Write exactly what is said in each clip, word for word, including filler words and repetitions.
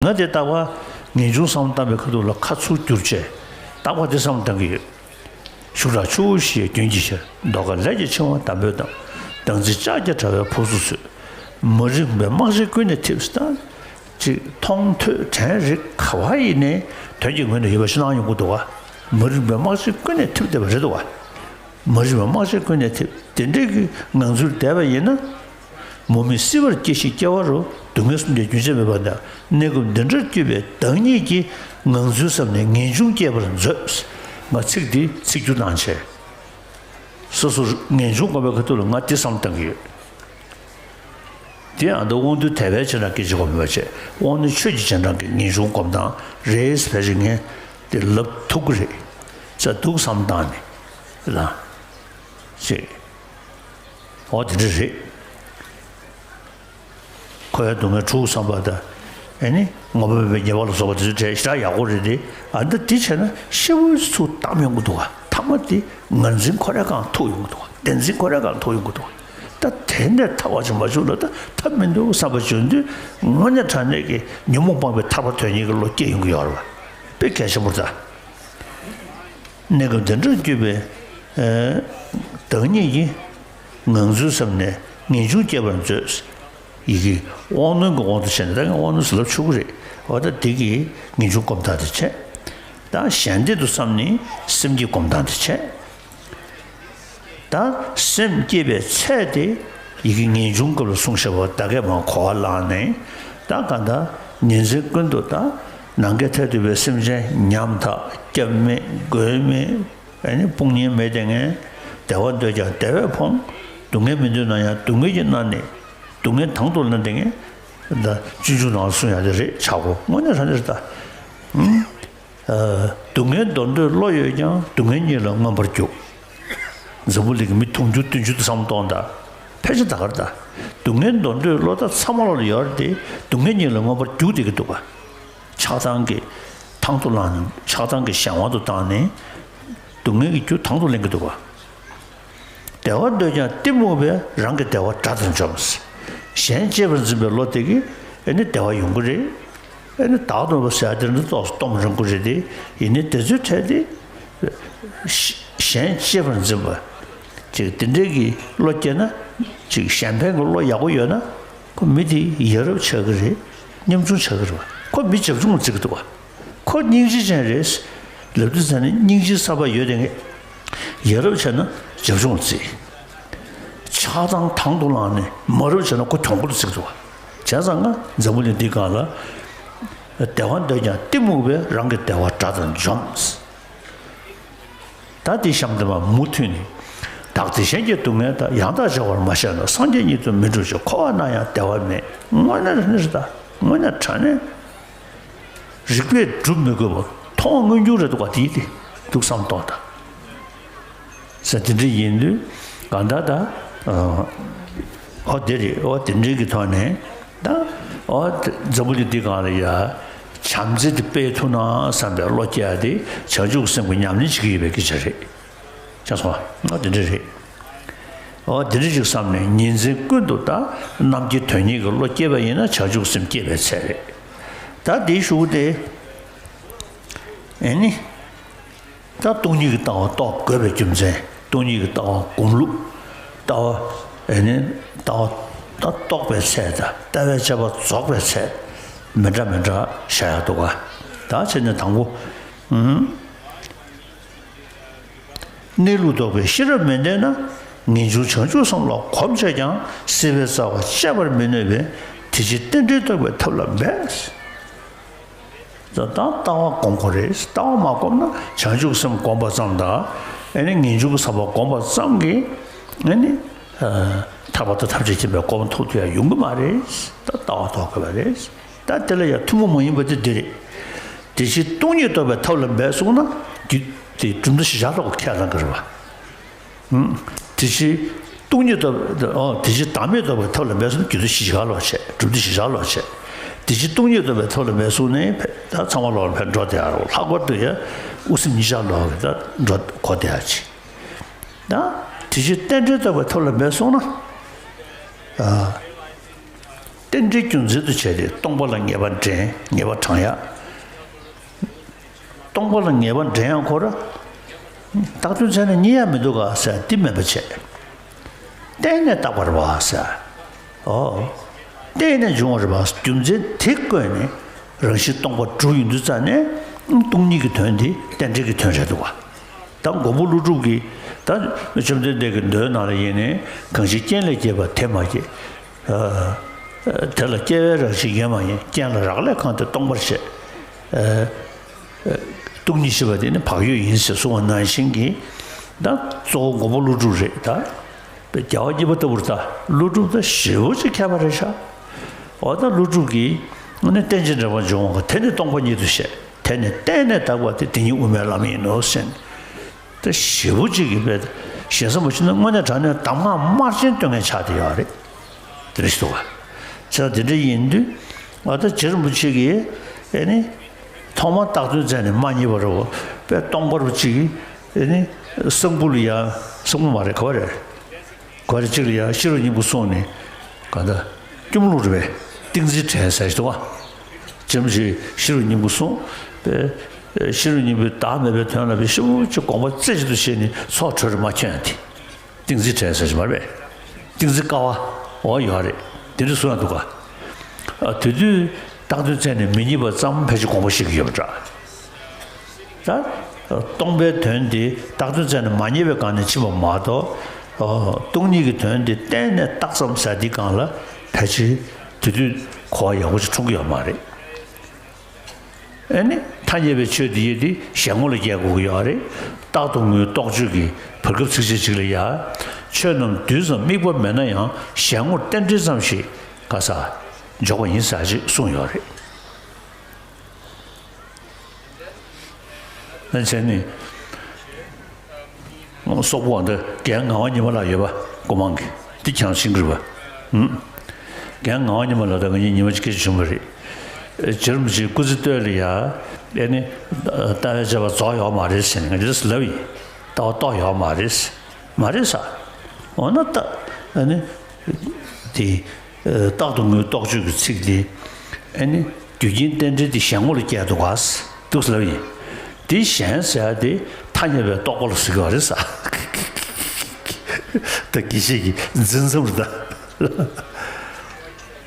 ང་དེ་རྟག་པར་ངེས་འབྱུང་བསམ་བློ་བཏང་པའི་ཁ་ཐུག་ལ་ཁ་ཚུར་བསྒྱུར་བྱས་རྟག་པར་དེ་བསམ་བློ་བཏང་གི་ཡོད། ཤུགས་དྲག་ཆུ་བོ་བཞིའི་རྒྱུན་གྱི་ཕྱིར། མདོ་ཁ་ལས་ཀྱི་ཆེ་བ་དམ་པོས་གཏམས། བདག་འཛིན་ལྕགས་ཀྱི་དྲ་བའི་ཕོ་གཟུགས་ཚོས། མ་རིག་པའི་རྨ་བྱའི་ཀུན་ནས་འཐིབས་ཟེར། ཅིག་མཐོང་ཐོས་དྲན་རེག་ག་བ་ཡིན་ནའི་དོན་གྱི་ངོས་ནས་ཡོད་པ་ཞིག་སྣང་ཡོང་གི་འདུག་ག་མ་རིག་པའི་རྨ་བྱའི་ཀུན་ནས་འཐིབས་བསྡད་པ་རེད་འདུག་ག་མ་རིག་པའི་རྨ་བྱའི་ཀུན་ནས་འཐིབས། དེ་འདྲའི་གི་ངང་ཚུལ་བསྡད་པ་ཡིན་ན། མུ་མེད་སྲིད་པར་སྐྱེ་ཞིང་སྐྱེ་བ་རུ། སྡུག་བསྔལ་གསུམ་གྱི་རྒྱུན་ཆད་མེད་པ་དང་། གནས་སྐབས་འདི་འདྲར་གྱུར་པའི་བདག་ཉིད་ཀྱི། ངང་ཚུལ་བསམ་ནས་ངེས་འབྱུང་སྐྱེད་པར་མཛོད། ང་ཚིག་འདི་ཚིག་སྒྱུར་གནང་བྱས། སོ་སོར་ངེས་འབྱུང་སྒོམ་པའི་ཁ་ཐུག་ལ་ང་འདི་བསམ་བཏང་གི་ཡོད། དེ་ཨ་མདོ་དབང་འདུས་དད་པའི་རྗེས་འབྲང་སྐད་ཅིག་གོ་མེད་པ་བྱས། དབང་རྣོན་ཆོས་ཀྱི་རྗེས་འབྲང་གི་ངེས་འབྱུང་སྒོམ་སྟངས་རེད། ཕལ་ཆེར་ངས་དེ་ལབ་ཐུབ་ཀྱི་རེད། ས་འདུག་བསམ་བཏང་ནས་ལ་ཅེས། འོ་དེ་འདྲ་རེད། འཁོར་བའི་སྡུག་བསྔལ་དྲུག་བསམ་པ་དང་། ཨེ་ནི་ངོ་བོ་མེད་པའི་ཉེས་པ་ལ་སོགས་པ་དེ་ཚོ་བྲལ་ཞེ་དྲག་ཡག་པོ་རེད་དེ། ཨ་འདི་འདི་བྱས་ན་ཤི་བོའི་ཚུལ་བལྟམས་ཡོང་གི་འདུག་ག་མཐའ་མ་དེ་ངར་འཛིན་ཁོ་རའི་སྒང་ཐུག་ཡོང་གི་འདུག་ག་བདེན་འཛིན་ཁོ་རའི་སྒང་ཐུག་ཡོང་གི་འདུག་ག་ད་དེ་འདྲ་ཐར་བ་ཅིག་མ་བྱུང་ལ་ད་ཐབས་མི་འདུག་བསམ་པ་བྱུང་དུས་དངོས་གནས་དྲང་གནས་ཀྱི་ཉོན་མོངས་སྤངས་པའི་ཐར་པ་དོན་གཉེར་གྱི་བློ་སྐྱེ་ཡོང་གི་ཡོད་རེད་བ། དཔེ་གལ་ཆེན་པོ་རེད་ད། གནས་སྐབས་འདི་འདྲར་གྱུར་པའི་བདག་ཉིད་ཀྱི། ངང་ཚུལ་བསམ་ནས་ངེས་འབྱུང་སྐྱེད་པར་མཛོད། ཡི་གེ་དབང་རྣོན་གྱི་དབང་དུ་བྱས་ནས་ད་ངས་དབང་རྣོན་ཟེར་ལབ་ཆོག་གི་རེད། འོ་ད་འདི་གི་ངེས་འབྱུང་སྒོམ་སྟངས་དེ་བྱས། ད་གཞན་བདེ་དུ་བསམ་ནས་སེམས་བསྐྱེད་སྒོམ་སྟངས་དེ་བྱས། ད་སེམས་བསྐྱེད་པའི་ཚད་དེ་ཡི་གེ་ངེས་འབྱུང་སྐབས་ལ་གསུངས་བཞག་པ་ད་གས་མ་གོ་བ་བླངས་ནས། ད་ག་ད་ཉིན་མཚན་ཀུན་ཏུ་ད་ནམ་མཁའི་མཐས་གཏུགས་པའི་སེམས་ཅན་ཉམ་ཐག་སྐྱབས་མེད་མགོན་མེད། ཨ་ནི་དཔུང་གཉེན་མེད་དེ་ངས། བདེ་བ་འདོད་ཀྱང་བདེ་བས་ཕོངས། སྡུག་བསྔལ་མི་འདོད་ན་ཡང་སྡུག་བསྔལ་གྱིས་མནར་ནས། སྡུག་བསྔལ་དང་དུ་ལེན་དེ་ངས། ད་སྤྱོད་འཇུག་ནང་གསུངས་ཡ་དེ་རེད་ཆག་གོ་དངོས་གནས་རང་རེད་ད། ཨུམ། ཨ། སྡུག་བསྔལ་འདོར་འདོད་བློ་ཡོད་ཀྱང་སྡུག་བསྔལ་གཉིས་ལ་མངོན་པར་རྒྱུག་འཛམ་བུ་གླིང་གི་མི་དུང་ཕྱུར་བདུན་ཅུ་དེ་བསམ་བློ་གཏོང་དང་། ཕལ་ཆེར་ད་གར་ད། སྡུག་བསྔལ་འདོར་འདོད་བློ་ད་ཚང་མ་ལ་ཡོད་རེད་དེ། སྡུག་བསྔལ་གཉིས་ལ་མངོན་པར་རྒྱུག་བསྡད་ཀྱི་འདུག་ག་ཆགས་སྡང་གི་དང་དུ་བླངས་ནས་ཆགས་སྡང་གི་གཞན་དབང་དུ་བཏང་ནས། སྡུག་བསྔལ་གྱི་རྒྱུ་དང་དུ་ལེན་གྱི་འདུག་ག་བདེ་བ་འདོད་ཀྱང་གཏི་མུག་པས་རང་གི་བདེ་བ་དགྲ་དང་འཇོམས། གཞན་གཅེས་པར་འཛིན་པའི་བློ་དེ་གིས་ཨེ་ནི་བདེ་བ་ཡོང་གི་རེད། ཨེ་ནི་བདག་སྟོང་པ་ཟེར་ཡ་དེ་ནི་ཏོག་ཙམ་སྟོང་རུང་གི་རེད་དེ། ཡིན་ནའི་དེ་ཚོའི་གྲས་དེ་གཞན་གཅེས་པར་འཛིན་པ་ཅིག་དེ་འདྲའི་གི་བློ་སྐྱེས་ན། ཅིག་གཞན་ཕན་གྱི་བློ་ཡག་པོ་ཡོད་ན། ཁོ་མི་དེ་ཡ་རབས་ཆགས་ཀྱི་རེད། ཉམ་ཆུང་ཆགས་ཀྱི་རེད་བ། ཁོ་མི་བྱབ་ཆུང་བརྩི་གི་འདུག་བ། ཁོ་སྙིང་རྗེ་ཅན་རེད། ལབ་དུས་ཙ་ནས་སྙིང་རྗེའི་ས་པ་ཡོད་དེ་ངས། ཡ་རབས་བྱས་ན་བྱབ་ཆུང་བརྩི། ཆགས་སྡང་དང་དུ་བླངས་ནས་མ་རབས་བྱས་ན་ཁོ་གྱོང་པོར་བརྩི་གི་འདུག་བ། བྱས་ཙང་ང་འཛམ་བུ་གླིང་འདིའི་སྒང་ལ། བདེ་བ་འདོད་ཀྱང་གཏི་མུག་པས་རང་གི་བདེ་བ་དགྲ་དང་འཇོམས། ད་དེ་གཤམ་དུ་མ་མུ་མཐུད་ནས། བདག་བདེ་གཞན་གྱི་སྡུག་བསྔལ་དག་ཡང་དག་བརྗེ་བར་མ་ཤེས་ན། སངས་རྒྱས་ཉིད་དུ་མི་འགྲུབ་ཅིང་། འཁོར་བར་སྣང་ཡང་བདེ་བ་མེད། དངོས་གནས་རེད་ནི་རེད་ད། དངོས་གནས་དྲང་གནས། རིགས་པས་སྒྲུབ་མི་དགོས་པ་མཐོང་བ་མངོན་གྱུར་རེད་འདུག་ག་དེའི་དེ་འདུག་བསམ་གཏོང་དང་། ས་དེ་འདྲ་ཡིན་དུས་གང་ལྟར་ད། ཨོ་དེ་རེད། ཨོ་དེ་འདྲའི་གི་ཐོག་ནས་ད། ཨོ་འཛམ་བུ་གླིང་འདི་སྒང་ལ་ཡ། བྱམས་བརྩེ་དེ་སྤེལ་ཐུབ་ན་བསམ་པའི་བློ་སྐྱེ་ཡ་དེ་བྱང་ཆུབ་སེམས་ཀྱི་ཉམས་ལེན་བྱེད་ཀྱི་ཡོད་པའི་སྐད་ཆ་རེད། ཆགས་སོང་ཨ། ཨོ་དེ་འདྲ་རེད། ཨོ་དེ་འདྲ་ཞིག་བསམ་ནས་ཉིན་མཚན་ཀུན་ཏུ་ད་རྣམ་མཁྱེན་དོན་གཉེར་གྱི་བློ་སྐྱེས་པ་ཡིན་ན་བྱང་ཆུབ་སེམས་སྐྱེས་པའི་ཚད་རེད། ད་དེའི་གཞུག་དེ། ཨེ་ནི། ད་སྟོང་ཉིད་ཀྱི་ལྟ་བ་རྟོགས་དགོས་པའི་རྒྱུ་མཚན། སྟོང་ཉིད་ཀྱི་ལྟ་བ་སྒོམ་ལུགས། ལྟ་བ་ཨེ་ནི་ལྟ་བ་ད་རྟོགས་པའི་ཚད་དང་ལྟ་བའི་དཔྱད་པ་རྫོགས་པའི་ཚད་མི་འདྲ་མི་འདྲ་བཞག་ཡག་འདུག་ག་ད་བྱས་ནས་དང་པོ། ཨུམ། གནས་ལུགས་རྟོགས་པའི་ཤེས་རབ་མི་ལྡན་ན། ངེས་འབྱུང་བྱང་ཆུབ་བསམ་བློ་གོམས་བྱས་ཀྱང་སྲིད་པའི་རྩ་བ་གཅད་པར་མི་ནུས་པས། དེ་ཕྱིར་རྟེན་འབྲེལ་རྟོགས་པའི་ཐབས་ལ་འབད། ད་ལྟ་བ་སྒོམ་དགོས་རེད། ལྟ་བ་མ་བསྒོམས་ན་བྱང་ཆུབ་སེམས་བསྒོམས་པ་ཙམ་དང་། ཨེ་ནི་ངེས་འབྱུང་གི་ས་པ་བསྒོམས་པ་ཙམ་གྱིས་ཨེ་ནི་ཐར་པ་དང་ཐམས་ཅད་མཁྱེན་པའི་གོ་འཕང་ཐོབ་ཐུབ་ཡ་ཡོང་གི་མ་རེད། ད་ལྟ་བ་རྟོགས་དགོས་པ་རེད། ད་དེ་ལ་ཡང་ཐུན་མོང་མ་ཡིན་པ་དེ་འདི་རེད། དེ་ཕྱིར་སྟོང་ཉིད་རྟོགས་པའི་ཐབས་ལ་འབད་གསུངས་ན། རྒྱུ་དེ་གྲུབ་མཐའ་བཞི་ཆར་ལོག་ཁས་བླངས་ཀྱི་རེད་བ། དེ་ཕྱིར་སྟོང་ཉིད་རྟོགས། ཨོ་དེ་ཕྱིར་བདག་མེད་རྟོགས་པའི་ཐབས་ལ་འབད་གསུངས་ན་རྒྱུ་མཐའ་བཞི་ཆར་ལོག་བྱས། གྲུབ་མཐའ་བཞི་ཆར་ལོག་བྱས། དེ་ཕྱིར་སྟོང་ཉིད་རྟོགས་པའི་ཐབས་ལ་འབད་གསུངས་ནས་ཕེ་ད་ཚང་མ་ལོག་ལ་ཕེ་འགྲོ་བསྡད་ཡ་རོ། ལྷག་པར་དུ་ཡ་དབུ་སེམས་གཉིས་ཆར་ལོག་གི་ད་འགྲོ་གོ་བསྡད་ཡ་ཅིག་ད་དེ་ཕྱིར་རྟེན་འབྲེལ་རྟོགས་པའི་ཐབས་ལ་འབད་གསུངས་ན། ཨ། རྟེན་འབྲེལ་རྒྱུ་མཚན་དུ་བྱས་ཏེ་སྟོང་པ་ལ་ངེས་པ་འདྲེན། ངེས་པ་དྲང་ཡག་སྟོང་པ་ལ་ངེས་པ་འདྲེན་ཡག་ཁོ་ར། རྟགས་དོན་མཚན་ནི་རྙེད་ཡག་མི་འདུག་ག་ཟེར་འདི་མེད་པ་བྱས། བརྟེན་ནས་བཏགས་པ་རེད་པ་ཟེར། ཨོ། བརྟེན་ནས་འབྱུང་བ་རེད་པ། རྒྱུ་མཚན་དེ་བཀོད་ནས་རང་བཞིན་སྟོང་པ་གྲུབ་ཡོང་དུས་ཙང་ནས་སྟོང་ཉིད་ཀྱི་དོན་དེ་རྟེན་འབྲེལ་གྱི་དོན་རེད་འདུག་ག་ད་མགོན་པོ་ཀླུ་སྒྲུབ་ཀྱིས་ད་བཅོམ་ལྡན་འདས་ཀྱི་མདོའི་ནང་ལ་ཡིན་ནའི་གང་ཞིག་རྐྱེན་ལས་སྐྱེས་པ་དེ་མ་སྐྱེས། དེ་ལ་སྐྱེ་བའི་རང་བཞིན་ཡོད་མ་ཡིན། རྐྱེན་ལ་རག་ལས་གང་དེ་སྟོང་པར་བྱེད། སྟོང་ཉིད་ཤེས་པ་དེ་ནི་བག་ཡོད་ཡིན་ཞེས་གསུངས་པ་ནང་བཞིན་གྱི། ད་གཙོ་བོ་མགོན་པོ་ཀླུ་སྒྲུབ་རེད་ད། རྒྱལ་བ་གཉིས་པ་ལྟ་བུར་ད་ཀླུ་སྒྲུབ་ད་ཞེ་པོ་ཅིག་མཁས་པ་རེད་ཤག་འོ་ད་ཀླུ་སྒྲུབ་ཀྱིས་ནི་རྟེན་ཅིང་འབྲེལ་པར་འབྱུང་བ་དེ་ནི་སྟོང་པ་ཉིད་དུ་བཤད། དེ་ནི་བརྟེན་ནས་བཏགས་པ་དེ་དེ་ཉིད་དབུ་མའི་ལམ་ཡིན་ནོ་ཟེར། ད་ཞེ་པོ་ཅིག་གིས་དཔེ་ཞེ་ས་མ་ཕྱིན་ན་དངོས་གནས་དྲང་གནས་གདམས་ངག་དམར་རྗེན་སྟོན་མཁན་ཆགས་བསྡད་ཡོད་རེད། དེ་རེད་ཤི་འདུག་བ། བྱས་ཙང་དེ་འདྲ་ཡིན་དུས་ཨ་ད་རྗེ་རིན་པོ་ཆེ་གིས་ཨེ་ནི་ཐོག་མར་བཏགས་དོན་མཚན་ནི་མ་རྙེད་པ་རེད་བ། དཔེ་སྟོང་པར་ཅིག་ཨེ་ནི་གསང་ཕུ་ལ་ཡ། གསང་ཕུ་མ་རེད་ག་བ་རེད། ག་བ་རེད་གཅིག་ལ་ཡ་ཤེས་རབ་སྙིང་པོ་གསུངས་ནས་ག་ད་སྐྱོམ་ལུགས་རེད་པས། ཏིང་འཛིན་བྲལ་ཟེར་ཞིག་འདུག་བ། རྗེ་རིན་པོ་ཆེ་ཤེས་རབ་སྙིང་པོ་གསུངས་པས། ཤེས་རབ་སྙིང་པོའི་བདག་མེད་པའི་དོན་ལ་དཔེ་ཞེ་པོ་ཅིག་དགོངས་པ་རྩེ་གཅིག་ཏུ་བཞེས་ནས་ཚོགས་གྲོལ་རེད་མ་ཁྱོད་ཡང་དེ། ཏིང་འཛིན་བྲལ་ཟེར་གྱི་མ་རེད་པས། ཏིང་འཛིན་དཀའ་བ་འོ་ཡོད་རེད། དེ་འདྲ་གསུང་ཡང་འདུག་ག་ཨ་དེ་དུས་བཏགས་དོན་མཚན་ནི་མི་རྙེད་པ་ཙམ་ཕལ་ཆེར་དགོངས་པ་བཞེས་ཀྱི་ཡོད་པ་འདྲ། ད་སྟོང་པའི་དོན་དེ་བཏགས་དོན་མཚན་ནི་མ་རྙེད་པའི་སྒང་ནས་ཕྱིན་པ་མ་གཏོགས། སྟོང་ཉིད་ཀྱི་དོན་དེ་གཏན་ནས་བཏགས་ཙམ་ཟེར་དེའི་སྒང་ལ་ཕལ་ཆེར་དེ་དུས་གོ་བ་ཡག་པོ་ཞིག་འཁྲུངས་ཀྱི་ཡོད་མ་རེད། ཨེ་ནི་ཐ་སྙད་པའི་ཆོས་འདི་ཡི་དེ་གཞན་ངོ་ལ་སྐྱེལ་དགོས་ཀྱི་ཡོད་རེད། རྟག་ཏུ་ངུའི་རྟོགས་བརྗོད་ཀྱི་བར་སྐབས་ཚིགས་བཅད་གཅིག་ལ་ཡ། ཆོས་རྣམས་དུས་ཙམ་དམིགས་པ་མེད་ན་ཡང་གཞན་ངོར་རྟེན་འབྲེལ་ཙམ་ཞིག་ག་ས་འཇོག་པ་ཡིན་ཟེར་ཅིག་གསུངས་ཡོད་རེད། ཨ་ནི་བྱས་ནས། སོག་པོ་འདི་རྒན་ངག་དབང་ཉི་མ་ལགས་ཡོད་པ་སྒོ་མང་གི་འདི་ཁྱེད་རང་ཤེས་ཀྱི་རེད་པ། ཧུམ། རྒན་ངག་དབང་ཉི་མ་ལགས་དང་ང་གཉིས་ཉི་མ་གཅིག་སྐད་ཆ་བྱུང་བ་རེད། རྗེ་རིན་པོ་ཆེའི་སྐུ་ཚེ་སྟོད་ལ་ཡ། ཨེ་ནི། ལྟ་བའི་དཔྱད་པ་རྫོགས་ཡོད་མ་རེད་ཟེར་ནས་ང་ཚོས་ལབ་ཡིན། ལྟ་བ་རྟོགས་ཡོད་མ་རེད། མ་རེད་ས། འོ་ན་ལྟ། ཨེ་ནི། དེ། རྟག་ཏུ་ངུའི་རྟོགས་བརྗོད་ཀྱི་ཚིག་འདི། ཨེ་ནི། རྒྱུ་རྐྱེན་རྟེན་འབྲེལ་འདི་གཞན་ངོ་ལ་སྐྱེལ་འདུག་ག་འདུག་ཟེར་ལབ་ཡིན། འདི་གཞན་ཟེར་ཡ་དེ་ཐ་སྙད་པའི་རྟོག་པ་ལ་ཟེར་གྱི་ཡོད་རེད་ས། ད་དགེ་བཤེས་ཀྱི་འཛིན་མཚམས་རེད་ད།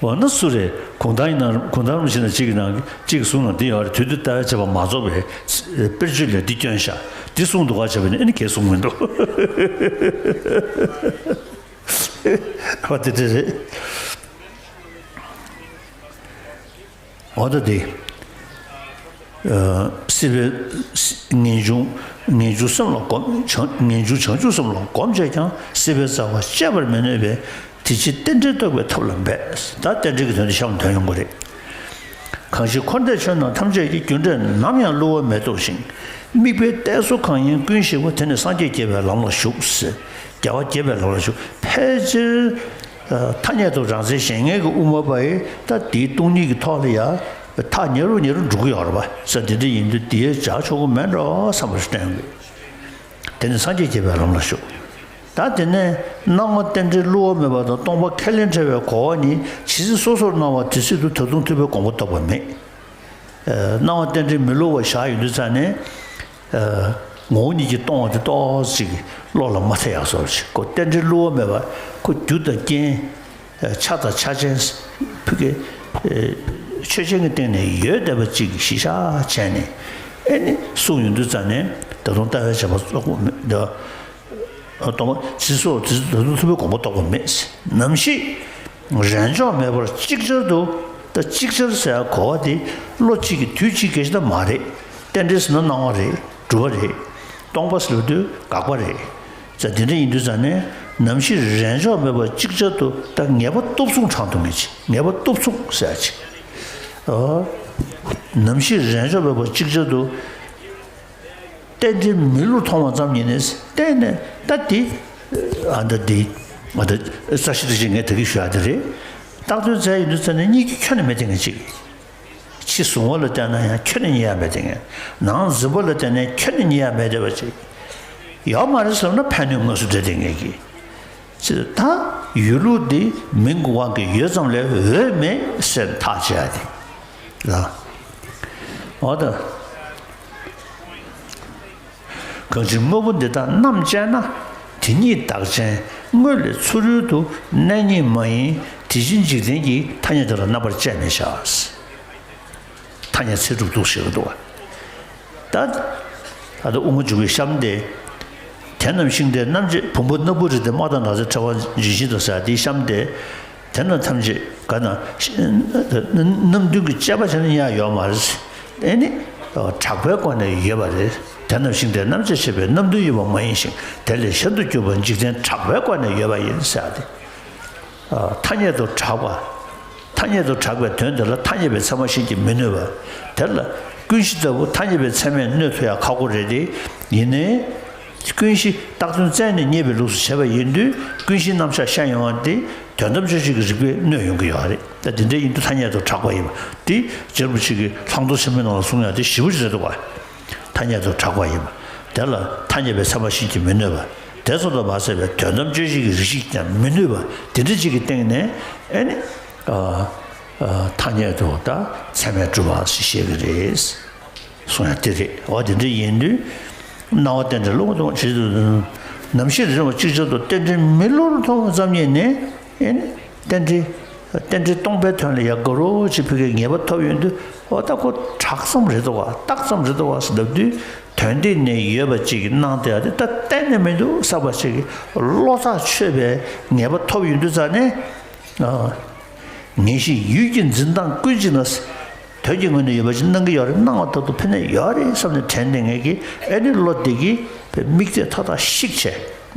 འོ་ན་སུ་རེད། གུང་ཐང་ཡིན་ན་གུང་ཐང་རིན་པོ་ཆེ་ན་གཅིག་གི་ནང་གཅིག་གི་གསུང་ནང་འདི་ཡོད་རེད། དུས་དུས་ལྟ་བའི་དཔྱད་པ་མ་རྫོགས་པའི་དཔེར་བརྗོད་ལས་འདི་སྐྱོན་ཤག་འདི་གསུང་འདུག་ག་བྱས་པ་ནི་ཨེ་ནི་གས་གསུང་མི་འདུག་འོ་དེ་འདྲ་རེད། འོ་ད་དེ། སྲིད་པའི་ངེས་འབྱུང་། ངེས་འབྱུང་སེམས་ལ་སྒོམ། བྱང་། ངེས་འབྱུང་བྱང་ཆུབ་སེམས་ལ་སྒོམ་བྱས་ཀྱང་སྲིད་པའི་རྩ་བ་གཅོད་པར་མི་ནུས་པས། དེ་ཕྱིར་རྟེན་འབྲེལ་རྟོགས་པའི་ཐབས་ལ་འབད། ད་རྟེན་འབྲེལ་གྱི་དོན་དེ་གཤམ་དོན་ཡོང་གི་རེད། གང་ཞིག་འཁོར་འདས་ཆོས་རྣམས་ཐམས་ཅད་ཀྱི། རྒྱུ་འབྲས་ནམ་ཡང་བསླུ་བ་མེད་རྟོགས་ཤིང་། དམིགས་པའི་གཏད་སོ་གང་ཡིན་ཀུན་ཞིག་པ། དེ་ནི་སངས་རྒྱས་བསྐྱེད་པའི་ལམ་ལ་ཞུགས་ཟེར། རྒྱལ་བ་བསྐྱེད་པའི་ལམ་ལ་ཞུགས། ཕལ་ཆེར། ཐ་སྙད་དུ་རང་མཚན་གཞན་ངེས་ཀྱི་དབུ་མ་པ་ཡིས་ད་དེའི་སྟོང་ཉིད་ཀྱི་ཐོག་ལ་ཡ། ཐག་ཉེ་རུ་ཉེ་རུ་འགྲོ་གི་ཡོད་རེད་པ། ས་དེ་འདྲ་ཡིན་དུས་དེའི་བྱ་ཆོག་གི་མེད་འགྲོ་བསམ་པ་ཞིག་བསྟན་དགོས། དེ་ནི་སངས་རྒྱས་བསྐྱེད་པའི་ལམ་ལ་ཞུགས། ད་དེ་ནས་སྣང་བ་རྟེན་འབྲེལ་བསླུ་བ་མེད་པ་དང་སྟོང་པ་ཁས་ལེན་བྲལ་བའི་གོ་བ་ནི་ཇི་སྲིད་སོ་སོར་སྣང་བ་དེ་སྲིད་དུ་ད་དུང་ཐུབ་པའི་དགོངས་པ་རྟོགས་པ་མེད། སྣང་བ་རྟེན་འབྲེལ་མི་བསླུ་བ་བཞག་ཡོང་དུས་ཙང་ནས། ངོ་བོ་ཉིད་ཀྱིས་སྟོང་བ་དེ་ཏོག་ཙམ་ཅིག་བློ་ལ་མ་ཐེ་ཡག་བཟོ་འདྲ་ཅིག་ཁོ་རྟེན་འབྲེལ་བསླུ་བ་མེད་པ་ཁོ་རྒྱུ་དང་རྐྱེན། ཆ་དང་ཆ་ཅན། ཕ་གི། ཆོས་ཅན་གྱི་སྟེང་ནས་ཡོད་བསྡད་པ་ཅིག་གཞི་བཞག་བྱས་ནས། ཨེ་ནི་གསུངས་ཡོང་དུས་ཙང་ནས་ད་དུང་ལྟ་བའི་བྱ་བ་རྫོགས་པ་མེད་འདུག་སྟོང་པ་ཇི་སྲིད་སོ་སོར་ད་དུང་ཐུབ་པའི་དགོངས་པ་རྟོགས་པ་མེད། ནམ་ཞིག་རེས་འཇོག་མེད་པར་ཅིག་ཅར་དུ། ད་ཅིག་ཅར་ཟེར་ཡ་གོ་བ་དེ་བློ་གཅིག་གིས་དུས་གཅིག་གི་ཞིག་ད་མ་རེད། རྟེན་འབྲེལ་ཟེར་ན་སྣང་བ་རེད། གྲུབ་པ་རེད། སྟོང་པ་ཟེར་བ་དུས་དགག་པ་རེད། ཙང་དེ་འདྲ་ཡིན་དུས་ཙང་ནས་ནམ་ཞིག་རེས་འཇོག་མེད་པར་ཅིག་ཅར་དུ་ད་ངེས་པ་སྟོབས་མཚུངས་དྲངས་ཐུབ་མཁན་ཅིག་ངེས་པ་སྟོབས་མཚུངས་ཟེར་ཡ་ཅིག་ཨོ། ནམ་ཞིག་རེས་འཇོག་མེད་པར་ཅིག་ཅར་དུ། རྟེན་འབྲེལ་མི་བསླུར་མཐོང་བ་ཙམ་ཡིན་ནས་གཏན་ནས་ད་དེ། ཨ་ད་དེ། ཨ་ད་རྩ་ཤེ་དེ་ཅིག་ངས་ད་གི་ཞུ་ཡ་དེ་རེད། བཏགས་དོན་མཚན་ཡིན་དུས་ཙང་ནས་རྙེད་རྒྱུ་ཁྱོན་ནས་མེད་དེ་ངས་ཅིག་ཕྱི་གཟུང་བ་ལ་བལྟས་ན་ཡང་ཁྱོན་ནས་རྙེད་ཡ་མེད་དེ་ངས། ནང་འཛིན་པ་ལ་བལྟས་ན་ཁྱོན་ནས་རྙེད་ཡ་མེད་དེ་བ་ཅིག་ཡོད་མ་རེད་བསམ་ན་ཕན་གནོད་དངོས་སུ་འབྲེལ་དེ་ངས་གི་ཅི་ད། ཡོད་ལུགས་འདི་མིང་གི་དབང་གིས་ཡོད་ཙམ་ལས་འོད་མེད་ཟེར་ཐག་བཅད་ཡ་དེ་ལ། འོ་ད། གང་ཕྱིར་དངོས་པོ་འདི་དག་རྣམ་དཔྱད་ན། དེ་ཉིད་བདག་ཅན་དངོས་ལས་ཚུ་རོལ་དུ། གནས་རྙེད་མ་ཡིན་དེ་བཞིན་འཇིག་རྟེན་གྱི། ཐ་སྙད་དེ་ལ་རྣམ་པར་དཔྱད་མི་བྱ། ཐ་སྙད་ཚེ་སྒྲུབ་འདུག་ཞེས་འདུག་བ། ད་ད་ལྟ་དབུ་མ་འཇུག་པའི་གཤམ་དེ། དེ་རྣམས་ཤིང་རྟའི་རྣམ་དཔྱོད། བུམ་པ་སྣ་བུག་རི་སྟེང་། དམག་དང་ནགས་ཚལ་ཕྲེང་བ་ལྗོན་ཤིང་དང་ཟེར་དེའི་གཤམ་དེ། དེ་རྣམས་ཐམས་ཅད་ག་ན་རྣམ་བདུན་གྱི་དཔྱད་པ་བྱས་ན་ཡང་ཡོད་མ་རེད། ཨེ་ནི་གྲགས་པའི་སྒོ་ནས་ཡོད་པ་རེད། དེ་རྣམས་ཤིང་རྟའི་རྣམ་དཔྱོད་བྱེད་པའི། རྣམ་བདུན་ཡིན་པ་མ་ཡིན་ཞིང་། དེ་ལས་གཞན་དུ་གྱུར་པ་འཇིག་རྟེན་གྲགས་པའི་སྒོ་ནས་ཡོད་པ་ཡིན་ཟེར་ཏེ། ཐ་སྙད་དུ་གྲགས་པ། ཐ་སྙད་དུ་གྲགས་པའི་དོན་དེ་ལ་ཐ་སྙད་པའི་ཚད་མ་ཤེས་ཀྱིས་མི་གནོད་པ། དེ་ལ་ཀུན་གཞི་ལྟ་བུ་ཐ་སྙད་པའི་ཚད་མས་གནོད་ཐུབ་ཡ་ཁག་པོ་རེད་དེ། ཡིན་ནའི། ཀུན་གཞི་བཏགས་དོན་བཙལ་ནས་རྙེད་པའི་ལུགས་སུ་བྱས་པ་ཡིན་དུས། ཀུན་གཞིའི་རྣམ་གཞག་ཤེས་ཡོང་བ་དེ་དོན་དམ་དཔྱོད་བྱེད་ཀྱི་རིགས་པས་གནོད་ཡོང་གི་ཡོད་རེད། ད་དེ་འདྲ་ཡིན་དུས་ཐ་སྙད་དུ་གྲགས་པ་ཡིན་པ་དེ། རྗེ་རིན་པོ་ཆེ་གིས་བླང་དོར་ཆེན་མོའི་ནང་ལ་གསུངས་ཡ་དེ་ཞེ་པོ་ཅིག་རེད་འདུག་ག་ཐ་སྙད་དུ་གྲགས་པ་ཡིན་པ། དེ་ལ་ཐ་སྙད་པའི་ཚད་མ་ཤེས་ཀྱིས་མི་གནོད་པ། དེ་ཙམ་དུ་མ་ཟད་པའི་དོན་དམ་དཔྱོད་བྱེད་ཀྱི་རིགས་ཤིག་ཀྱང་མི་གནོད་པ། དེ་འདྲ་ཅིག་གི་སྟེང་ནས། ཨེ་ནི། ཨ། ཨ། ཐ་སྙད་དུ་ད་ཚད་མས་གྲུབ་པ་ཞེས་བཤད་ཀྱི་རེད། གསུང་ཡ་དེ་རེད། འོ་དེ་འདྲ་ཡིན་དུས། སྣང་བ་རྟེན་འབྲེལ་བསླུ་བ་མཐོང་བ་ཇི་ལྟར། རྣམ་ཤེས་རིག་པ་ཅིག་ཅར་དུ། རྟེན་འབྲེལ་མི་བསླུ་རུ་མཐོང་བ་ཙམ་ཉིད་ནས། ཨེ་ནི། རྟེན་འབྲེལ། རྟེན་འབྲེལ་སྟོང་པའི་དོན་ལ་ཡ་དགའ་རོགས་ཅིག་ཕ་གིའི་ངེས་པ་ཐོབ་ཡོང་དུས། འོ་ད་ཁོ་གྲགས་ཙམ་རེད་འདུག་ག་རྟགས་ཙམ་རེད་འདུག་ག་ཟེར་ལབ་དུས། དོན་སྟེང་ནས་ཡོད་པ་ཅིག་གི་སྣང་དེ་ཡ་དེ་ད་གཏན་ནས་མི་འདུག་བསམ་པ་ཅིག་གི་བློ་ཐག་ཆོད་པའི་ངེས་པ་ཐོབ་ཡོང་དུས་ཙ་ནས། ཨ། ངེས་ཤེས་ཡུལ་གྱི་འཛིན་སྟངས་ཀུན་གཅིག་ན། དོན་གྱི་ངོས་ནས་ཡོད་པ་ཅིག་སྣང་གི་ཡོད་རེད། སྣང་བ་ལྟར་དུ་ཕན་ནས་ཡོད་རེད་བསམ་ནས་དྲན་ནས་ངེས་ཀྱི། ཨེ་ནི་བློ་དེ་གིས་དམིགས་གཏད་མཐའ་དག་བཤིག་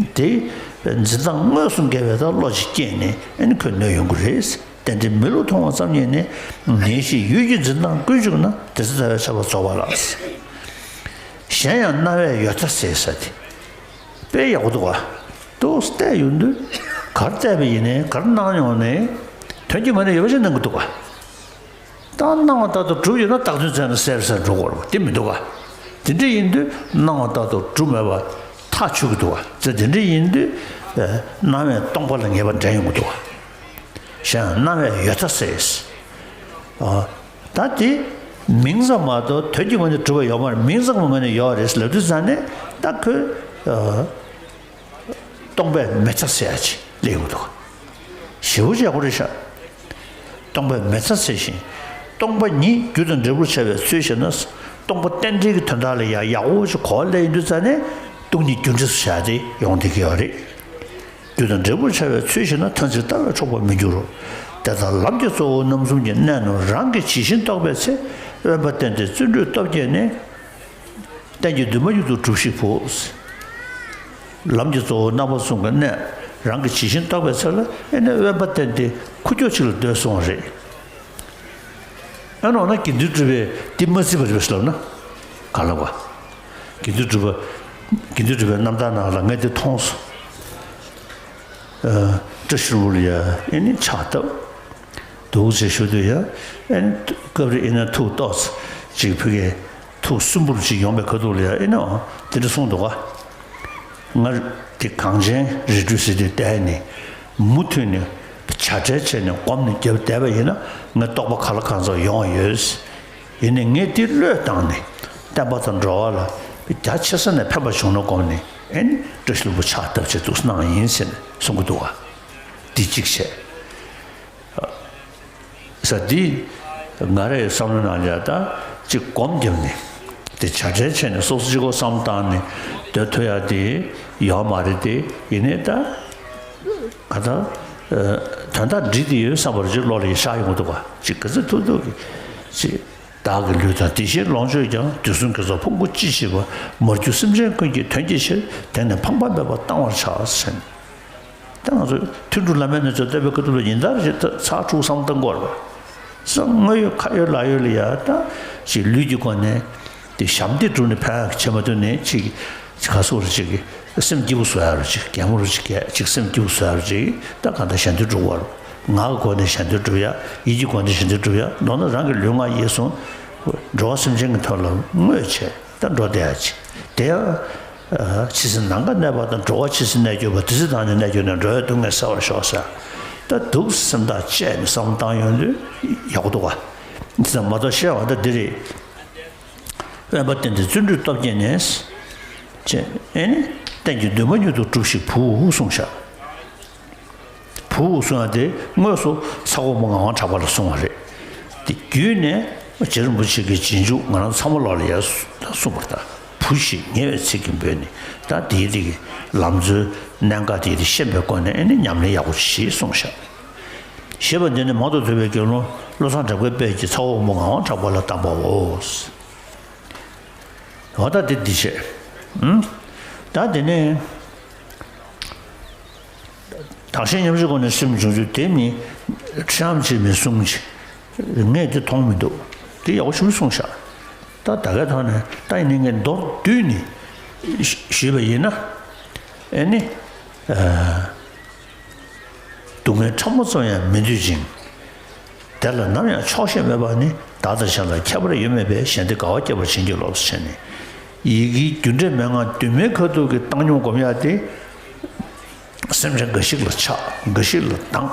བྱས། དེ་འཛིན་སྟངས་དངོས་སུ་འགལ་བའི་ཐོག་བློ་ཅིག་སྐྱེས་ནས། ཨེ་ནི་ཁོས་གནོད་ཡོང་གི་རེད། རྟེན་འབྲེལ་མི་བསླུ་མཐོང་བ་ཙམ་ཉིད་ནས། ངེས་ཤེས་ཡུལ་གྱི་འཛིན་སྟངས་ཀུན་གཅིག་ན། དེ་ཚེ་ལྟ་བས་ཁྱབ་པ་རྫོགས་པ་ལགས། གཞན་ཡང་སྣང་བས་ཡོད་མཐའ་གསལ་ཟེར་དེ། དཔེ་ཡག་པོ་འདུག་ག་ཏོག་ཙམ་བལྟས་ཡོང་དུས། ག་རེ་བལྟས་པ་ཡིན་ནའི། ག་རེ་སྣང་ཡོང་ནའི། དོན་གྱི་ངོས་ནས་ཡོད་པ་ཞིག་སྣང་གི་འདུག་ག་ད་སྣང་བ་ལྟར་དུ་གྲུབ་ཡོད་ན། བཏགས་དོན་བཙལ་ན་གསལ་གསལ་འགྲོ་གི་རེད་པ། དེ་མི་འདུག་ག་དེ་འདྲ་ཡིན་དུས་སྣང་བ་ལྟར་དུ་གྲུབ་མེད་པ་ཐག་ཆོད་ཀྱི་འདུག་ག་ཙེ་དེ་འདྲ་ཡིན་དུས། ཨ། སྣང་བས་སྟོང་པ་ལ་ངེས་པ་འདྲེན་ཡོང་གི་འདུག་ག་གཞན་ཡང་སྣང་བས་ཡོད་མཐའ་གསལ། ཨ། ད་དེ་མིང་ཙམ་མ་གཏོགས་དོན་གྱི་ངོས་ནས་གྲུབ་པ་ཡོད་མ་རེད། མིང་ཙམ་གྱི་ངོས་ནས་ཡོད་རེད་ལབ་དུས་ཙ་ནས། ད་ཁོས། ཨ། སྟོང་པས་མེད་མཐའ་གསལ་ཡ་ཅིག་སླེབས་ཡོང་གི་འདུག་ཞེ་པོ་ཅིག་ཡག་པོ་རེད་ཤག་སྟོང་པས་མེད་མཐའ་གསལ་ཞིང་། སྟོང་པ་ཉིད་རྒྱུ་དང་འབྲས་བུར་བྱ་བའི་ཚུལ་བཞིན་ན། སྟོང་པ་རྟེན་འབྲེལ་གྱི་དོན་དག་ལ་ཡང་ཡག་པོ་ཅིག་གོ་བ་སླེབས་ཡོང་དུས་ཙ་ནས། སྟོང་ཉིད་རྒྱུ་འབྲས་སུ་བཞག་སྟེ་ཡོང་བསྡད་ཀྱི་ཡོད་རེད། རྒྱུ་དང་འབྲས་བུར་བྱ་བའི་ཚུལ་བཞིན་ན། ཐ་ཚིག་ལྟ་བས་འཕྲོག་པར་མི་འགྱུར་རོ། དེ་ལྟར་ལམ་གྱི་གཙོ་བོ་རྣམ་གསུམ་གྱི། གནད་རྣམས་རང་གིས་ཇི་བཞིན་རྟོགས་པའི་ཚེ། དབེན་པ་བསྟེན་ཏེ་བརྩོན་འགྲུས་སྟོབས་བསྐྱེད་ནས། གཏན་གྱི་འདུན་མ་མྱུར་དུ་སྒྲུབས་ཤིག་བུ། ལམ་གྱི་གཙོ་བོ་རྣམ་པ་གསུམ་གྱི་གནད་རང་གིས་ཇི་བཞིན་རྟོགས་པའི་ཚེ་ལ། ཨེ་ནི་དབེན་པ་བསྟེན་ཏེ་ཁུག་ཀྱོག་ཅིག་ལ་སྡོད་སོང་བ་རེད། ཨ་ནི་འོ་ན་དགེ་འདུན་གྲུབ་པས་འདི་མ་བརྩིས་པ་རེད་པས་ལབ་ན་ག་ལ་བ། དགེ་འདུན་གྲུབ་པ། དགེ་འདུན་གྲུབ་པའི་རྣམ་ཐར་ནང་ལ་ངས་འདི་མཐོང་སོང་། ཨ། བཀྲ་ཤིས་ལྷུན་པོ་ལ་ཡ་ཨེ་ནི་ཕྱག་བཏབ། འདུག་ཅེས་ཞུ་དུས་ཡ། ཨེ་ནི་སྐབས་རེ་ཨེ་ནི་ཐུགས་ཏོག་ཙམ་ཅིག་ཕ་གིའི་ཐུགས་སུན་པོ་ཅིག་ཡོང་བའི་ཁ་ཐུག་ལ་ཡ། ཨེ་ནི་འོ་དེ་འདྲ་གསུངས་འདུག་ག་ང་དེ་གངས་ཅན་རི་ཁྲོད་ཟེར་དུས་བལྟས་ནས། མུ་མཐུད་ནས་བྱ་བྲལ་བྱས་ནས་སྒོམ་ནས་རྒྱབ་བསྡད་པ་ཡིན་ན། ངའི་རྟོགས་པ་གང་ལ་གང་འཚམ་ཡོང་བ་ཡོད། ཡིན་ནའི་ངས་དེ་བློས་བཏང་ནས། བསྟན་པ་དང་འགྲོ་བ་ལ་རྒྱ་ཆེ་ས་ནས་ཕན་པ་བྱུང་ན་དགོངས་ནས། ཨེ་ནི་བཀྲ་ཤིས་ལྷུན་པོ་ཕྱག་བཏབ་བྱས་འདུག་གནང་ཡིན་ཟེར་ནས་གསུང་གི་འདུག་ག་འདི་གཅིག་བྱས། ས་འདི་ང་རའི་བསམ་བློ་ནང་ལ་ད་ཅིག་སྒོམ་བརྒྱབ་ནས། དེ་བྱ་བྲལ་བྱས་ནས་སོ་སོ་གཅིག་པོ་བསམ་བཏང་ནས་སྡོད་ཐུབ་ཡ་དེ་ཡོད་མ་རེད་དེ། ཡིན་ནའི་ད་ག་ད། ཨ། དོན་དག་འགྲིག་བསྡད་ཡོད་བསམ་པ་ཅིག་བློ་ལ་ཡ་ཤར་ཡོང་གི་འདུག་ག་ཅིག་ག་ཚོད་ཐུབ་ཐུབ་ཀྱིས་ཅིག་བདག་གི་ལུས་དང་། དེ་བཞིན་ལོངས་སྤྱོད་ཀྱང་། དུས་གསུམ་དགེ་ཚོགས་ཕུང་པོ་ཅི་མཆིས་པ། མར་གྱུར་སེམས་ཅན་ཀུན་གྱི་དོན་གྱི་ཕྱིར། དེང་ནས་ཕངས་པ་མེད་པར་གཏང་བར་བྱ་ཟེར། ད་ང་ཚོ་ཐུན་དྲུག་བླ་མའི་གནས་ཚུལ་བསྟན་པའི་ཁ་ཐུག་ལ་ཉིན་ལྟར་ཞིག་ད་ཚར་དྲུག་བསམ་བཏང་དགོས་རེད་པ། སང་དངོས་ཡོད་ཁ་ཡོད་ལག་ཡོད་ལ་ཡ་ད་ཅིག་ལུས་ཀྱི་སྒོ་ནས་དེ་ཞབས་འདེགས་སྒྲུབ་ནས་ཕན་ཡག་བྱེད་མ་ཐུབ་ནས། ཅིག་ཅིག་ག་སོགས་རུ་ཅིག་སེམས་སྐྱིད་པོ་བཟོ་ཡག་རུ་ཅིག་གད་མོ་རུ་ཅིག་གད་ཅིག་སེམས་སྐྱིད་པོ་བཟོ་ཡག་རུ་ཅིག་ད་གང་ལྟར་ཞབས་འདེགས་སྒྲུབ་དགོས་རེད། ངག་གི་སྒོ་ནས་ཞབས་འདེགས་སྒྲུབ་ཡག་ཡིད་ཀྱི་སྒོ་ནས་ཞབས་འདེགས་སྒྲུབ་ཡག་མདོར་ན་རང་གི་ལུས་ངག་ཡིད་གསུམ་འགྲོ་བ་སེམས་ཅན་གྱི་དོན་ལ་བསྔོས་བྱས་ད་འགྲོ་བསྡད་ཡག་ཅིག་དེ་ཡང་ ཇི་སྲིད་ནམ་མཁའ་གནས་པ་དང་། འགྲོ་བ་ཇི་སྲིད་གནས་གྱུར་པ། དེ་སྲིད་བདག་ནི་གནས་གྱུར་ནས། འགྲོ་བའི་སྡུག་བསྔལ་སེལ་བར་ཤོག་ཟེར། ད་འདུག་སེ་སེམས་ཐག་བཅད་ནས་བསམ་བློ་བཏང་ཡོང་དུས་ཡག་པོ་འདུག་ག། དེ་ཙམ་མ་གཏོགས་བཤད་པ་ད་འདི་རེད། དབེན་པ་བསྟེན་ཏེ་བརྩོན་འགྲུས་སྟོབས་བསྐྱེད་ནས། ཅེས་ཨེ་ནི། རྟེན་གྱི་འདུན་མ་མྱུར་དུ་སྒྲུབས་ཤིག་བུ་གསུངས་ཤག། བུ་གསུང་ཡ་དེ་དངོས་སུ་ཚ་བོ་མོ་ངག་དབང་གྲགས་པ་ལ་གསུངས་པ་རེད། དེ་བརྒྱུད་ནས་རྗེ་རིན་པོ་ཆེ་གི་རྗེས་འཇུག་ང་རང་ཚང་མ་ལོག་ལ་ཡར་གསུངས་པར་གདའ། བུ་ཞེས་ཉེ་བའི་ཚིག་གིས་འབོད་ནས། ད་དེའི་རིགས་ལམ་འཛོལ་གནད་འགག་དེ་དེ་ཤེས་པའི་སྒོ་ནས་ཨེ་ནི་ཉམས་ལེན་ཡག་པོ་ཞིག་གསུངས་ཤག། ཞེས་པ་འདི་ནི་མང་དུ་ཐོས་པའི་དགེ་སློང་བློ་བཟང་གྲགས་པའི་དཔལ་གྱིས་ཚ་བོ་མོ་ངག་དབང་གྲགས་པ་ལ་བཏང་པའོ། འོ་ད་དེ་འདི་བྱས། ཨུམ། ད་དེ་ནས་བདག་གཞན་མཉམ་བརྗེའི་སྒོ་ནས་སེམས་བྱུང་ཚུལ་དེ་ནི་ཁྲི་ཨམ་ཆི་མི་གསུང་ཅི། ངས་དེ་མཐོང་མི་འདུག། དེ་ཡག་པོ་ཞིག་གསུངས་ཤག། ད་ད་གའི་ཐོག་ནས་ད་ཡིན་ནའི་ངས་མདོར་བསྡུས་ནས་ཞུས་པ་ཡིན་ན། ཨེ་ནི། སྡུག་བསྔལ་ཕྲ་མོ་ཙམ་ཡང་མི་འདོད་ཅིང་། དེ་ལ་ནམ་ཡང་ཆོག་ཤེས་མེད་པ་ནི། བདག་དང་གཞན་ལ་ཁྱད་པར་ཡོད་མེད་པས། གཞན་དེ་དགའ་བ་སྐྱེད་པར་བྱིན་གྱིས་རློབས་ཟེར་ནས། ཡི་གེའི་རྒྱུ་འབྲས་མན་ངག་བདུན་མའི་ཁ་ཐུག་གི་བཏང་སྙོམས་སྒོམ་ཡག་དེ། སེམས་ཅན་འགའ་ཞིག་ལ་ཆགས། འགའ་ཞིག་ལ་སྡང་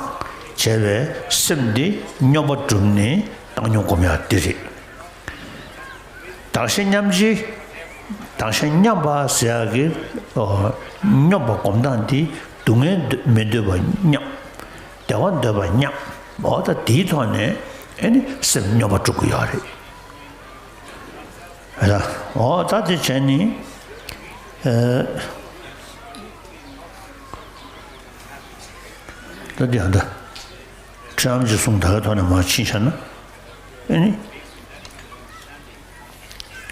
བྱས་པའི་སེམས་དེ་སྙོམས་པར་བསྒྲུབས་ནས་བཏང་སྙོམས་སྒོམ་ཡག་དེ་རེད། བདག་གཞན་མཉམ་བརྗེ། བདག་གཞན་མཉམ་པ་ཟེར་ཡག་གི། ཨོ། སྙོམས་པ་སྒོམ་སྟངས་དེ་སྡུག་བསྔལ་མི་འདོད་པ་མཉམ། བདེ་བ་འདོད་པ་མཉམ། འོ་ད་དེའི་ཐོག་ནས་ཨེ་ནི་སེམས་སྙོམས་པར་འགྲོ་གི་ཡོད་རེད། ཨ། འོ་ད་དེ་བྱས་ནས། ཨ། ད་དེ་ཡང་ད་ཁྲི་ཨམ་ཆི་གསུང་ད་གའི་ཐོག་ནས་མར་ཕྱིན་བཞག་ན། ཨེ་ནི།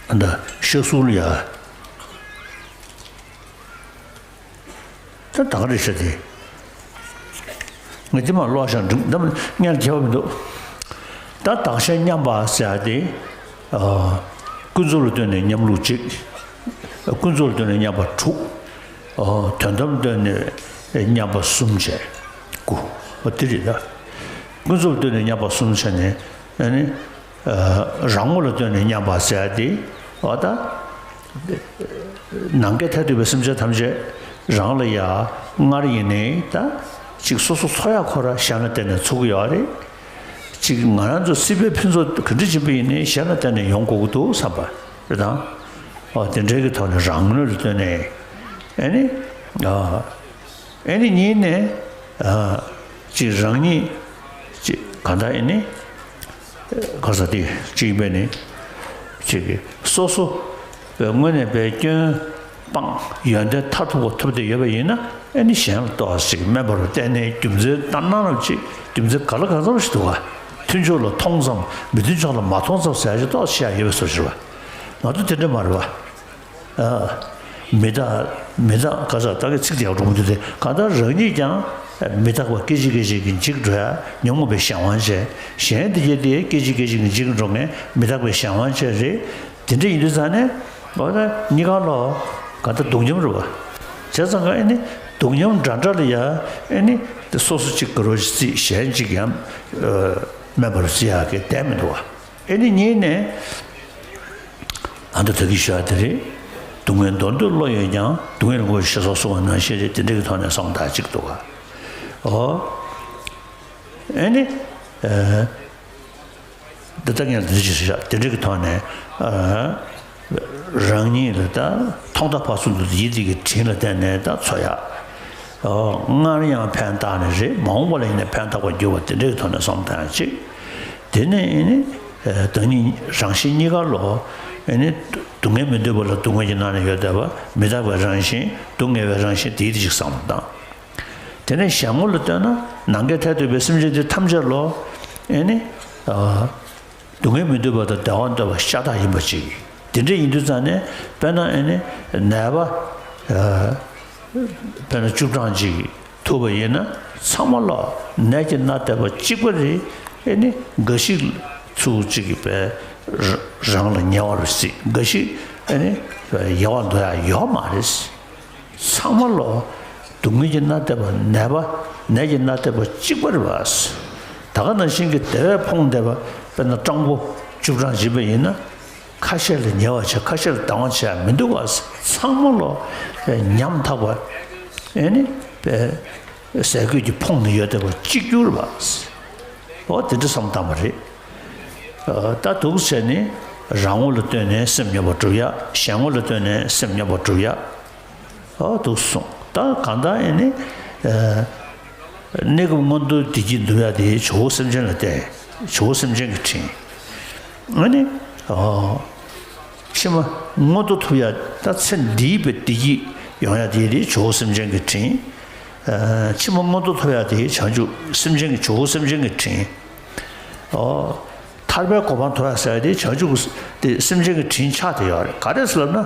ད་ཤ་གསུར་ལ་ཡ། ད་ད་ག་རེ་བྱས་ཏེ། ངས་དེ་མར་ཀློག་བཞག་འགྲིག་ད་སྔོན་ལ་ཁྱད་པར་མི་འདུག། ད་བདག་གཞན་མཉམ་པ་ཟེར་ཡག་དེ། ཨ། ཀུན་རྫོབ་ལ་ལྟོས་ནས་མཉམ་ལུགས་གཅིག། ཀུན་རྫོབ་ལ་ལྟོས་ནས་མཉམ་པ་དྲུག། ཨ། དོན་དམ་ལ་ལྟོས་ནས་མཉམ་པ་གསུམ་བྱས། དགུ། འོ་དེ་རེད་ད། ཀུན་རྫོབ་ལ་ལྟོས་ནས་མཉམ་པ་གསུམ་བྱས་ནས། ཨ་ནི། རང་ངོ་ལ་ལྟོས་ནས་མཉམ་པ་ཟེར་ཡག་དེ། འོ་ད། ནམ་མཁའི་མཐས་གཏུགས་པའི་སེམས་ཅན་ཐམས་ཅད་རང་ལ་ཡ་སྔར་ཡིན་ནའི་ད་ཅིག་སོ་སོ་འཚོ་ཡག་ཁོ་ར་གཞན་ལ་བརྟེན་ནས་འཚོ་གི་ཡོད་རེད། ཅིག་ང་རང་ཚོ་སྲིད་པའི་ཕུན་ཚོགས་ག་འདྲ་ཅིག་པ་ཡིན་ནའི་གཞན་ལ་བརྟེན་ནས་ཡོང་དགོས་ཀྱི་འདུག་བསམ་པ་རེད་དང་། འོ་དེ་འདྲའི་གི་ཐོག་ནས་རང་ངོ་ལ་ལྟོས་ནས། ཨེ་ནི། ཨ། ཨེ་ནི་གཉིས་ནས། ཨ། ཅིག་རང་ཉིད་ཅིག་གང་ལྟར་ཨེ་ནི། ག་ས་དེ་གཅིག་པས་ནི། ཅིག་གིས་སོ་སོ་བའི་དངོས་གནས་པའི་སྐྱོན་སྤངས་ཡོན་ཏན་མཐར་ཐུག་པ་ཐོབ་བསྡད་ཡོད་པ་ཡིན་ན། ཨེ་ནི་གཞན་ལ་ཏོག་ཙམ་ཅིག་དམན་པ་རུ་བལྟས་ནས་རྒྱུ་མཚན་ལྟར་སྣང་རབ་ཅིག་རྒྱུ་མཚན་ག་ལ་གང་འཚམ་ཞིག་འདུག་ག། མཐུན་ཕྱོགས་ལ་མཐོང་ཙམ་མི་མཐུན་ཕྱོགས་ལ་མ་མཐོང་ཙམ་ཟེར་ཡག་ཅིག་ཏོག་ཙམ་བཤད་ཡག་ཡོད་པའི་བཟོ་ཞིག་རེད་པ། ང་ཚོ་དེ་འདྲ་མ་རེད་པ། ཨ། མི་རྟག་མི་རྟག་ག་ས་ད་གི་ཚིག་དེ་ཡག་འགྲོ་མི་འདུག་སྟེ། གང་ལྟར་རང་ཉིད་ཀྱང་མི་རྟག་པ་སྐད་ཅིག་སྐད་ཅིག་གིས་འཇིག་འགྲོ་ཡ་ཉོན་མོངས་པའི་གཞན་དབང་བྱས། གཞན་དེ་གྱད་དེ་སྐད་ཅིག་སྐད་ཅིག་གིས་འཇིག་འགྲོ་མཁན་མི་རྟག་པའི་གཞན་དབང་བྱས་རེད། དེ་འདྲ་ཡིན་དུས་ཙང་ནས་འོ་ད་གཉིས་ཀ་ལོ་ག་ད་སྡུག་མཉམ་རེད་པ། བྱས་ཙང་ཀ་ཨེ་ནི་སྡུག་མཉམ་འདྲ་འདྲ་ལ་ཡ་ཨེ་ནི་སོ་སོ་གཅིག་དགའ་རབ་ཅིག་བརྩི། གཞན་གཅིག་ཡང་དམན་པར་བརྩི་ཡག་གི་བསྡད་མི་འདུག་པ། ཨེ་ནི་གཉིས་ནས། ཨ་ད་ད་གིན་ཞུ་ཡག་དེ་རེད། སྡུག་བསྔལ་མདོར་བསྡུས་བློ་ཡོད་ཀྱང་། སྡུག་བསྔལ་ངོ་བོ་ཞེས་སོགས་གསུངས་པ་ནང་བཞིན་རེད། དེ་འདྲ་གི་ཐོག་ནས་སོང་ད་ཅིག་འདུག་ག། ཨོ། ཨེ་ནི། ཨ། འདི་ལྟ་ངས་འདི་ཅིག་ཞུ་ཡག་དེ་འདྲ་གི་ཐོག་ནས། ཨ། རང་ཉིད་ལ་ད་ཐོག་མཐའ་བར་གསུམ་དུ་ཡིད་བདེ་གི་དྲིན་ལ་བརྟེན་ནས་ད་འཚོ་ཡག། ཨོ། སྔར་ཡང་ཕན་བཏགས་ནས་རེད། མ་འོངས་པ་ལ་ཡིན་ནའི་ཕན་ཐོགས་པར་འགྱུར་བ་དེ་འདྲའི་ཐོག་ནས་བསམ་བཏང་ཡག་གཅིག། དེ་ནས་ཨེ་ནི། ཨ། བདག་ཉིད་རང་གཞན་གཉིས་ཀ་ལོ། ཨེ་ནི། སྡུག་བསྔལ་མི་འདོད་པ་ལ་སྡུག་བསྔལ་གྱི་ནང་ནས་ཡོད་བསྡད་པ། མི་རྟག་པའི་རང་བཞིན། སྡུག་བསྔལ་བའི་རང་བཞིན་དེའི་དེ་ཅིག་བསམ་བཏང་། དེ་ནས་གཞན་ངོ་ལ་ལྟོས་ན་ནམ་མཁའི་མཐས་གཏུགས་པའི་སེམས་ཅན་དེ་ཐམས་ཅད་ལོ། ཨེ་ནི། ཨ། སྡུག་བསྔལ་མི་འདོད་པ་དང་བདེ་བ་འདོད་པ་ཤ་སྟག་ཡིན་པ་ཅིག། དེ་འདྲ་ཡིན་དུས་ཙང་ནས་དཔེར་ན་ཨེ་ནི་ནད་པ། ཨ། དཔེར་ན་བཅུ་གྲངས་ཅིག་ཐུག་པ་ཡིན་ན་ཚང་མ་ལོ་ནད་ཀྱིས་མནར་བསྡད་པ་གཅིག་པ་རེད། ཨེ་ནི་འགའ་ཞིག་ཚུར་ཅིག་གི་པའི་རང་ལ་ཉེ་བར་སྲིད། འགའ་ཞིག་ཨེ་ནི་ཡལ་བར་འགྲོ་ཡག་ཡོད་མ་རེད། ཚང་མ་ལོ་སྡུག་བསྔལ་གྱིས་མནར་བསྡད་པ། ནད་པ་ནད་ཀྱིས་མནར་བསྡད་པ་གཅིག་པ་རེད་པ། ད་ག་ནང་བཞིན་གྱི་བདེ་བས་ཕོངས་བསྡད་པ། དཔེར་ན་སྤྲང་པོ་བཅུ་གྲངས་བྱེད་པ་ཡིན་ན། ཁ་ཤས་ལ་ཉེ་བ་བྱས། ཁ་ཤས་ལ་སྡང་བ་བྱས་མི་འདུག་ག། ཚང་མ་ལོ་ཉམ་ཐག་པ། ཨེ་ནི་ཟས་གོས་ཀྱི་ཕོངས་ནས་ཡོད་བསྡད་པ་གཅིག་གྱུར་བ། འོ་དེ་འདྲ་བསམ་བཏང་བ་རེད། ད་འདུག་བྱས་ནས་རང་ངོ་ལ་ལྟོས་ནས་སེམས་སྙོམས་པར་སྒྲུབ་ཡ། གཞན་ངོ་ལ་ལྟོས་ནས་སེམས་སྙོམས་པར་སྒྲུབ་ཡ། ཨོ་འདུག་སོང་། ད་གང་ལྟར་ཨེ་ནི། གནས་སྐབས་མངོན་མཐོའི་བདེ་སྐྱིད་འདུ་ཡ་དེ་ཇོ་བོ་སེམས་ཅན་ལ་བརྟེན། ཇོ་བོ་སེམས་ཅན་གྱི་དྲིན། ཨ་ནི། ཕྱི་མ་མངོན་མཐོ་ཐོབ་ཡ། ད་ཚེ་འདིའི་བའི་བདེ་སྐྱིད་ཡོང་ཡ་དེ་དེ་ཇོ་བོ་སེམས་ཅན་གྱི་དྲིན། ཕྱི་མ་མངོན་མཐོ་ཐོབ་ཡ་དེ་བྱང་ཆུབ་སེམས་ཅན་གྱི། ཇོ་བོ་སེམས་ཅན་གྱི་དྲིན། ཨོ། ཐར་པའི་གོ་འཕང་ཐོབ་ཡ་ཟེར་ཡ་དེ་བྱང་ཆུབ་ཀྱི་དེ་སེམས་ཅན་གྱི་དྲིན་ཆགས་བསྡད་ཡོད་རེད། ག་རེ་ཟེར་ལབ་ན།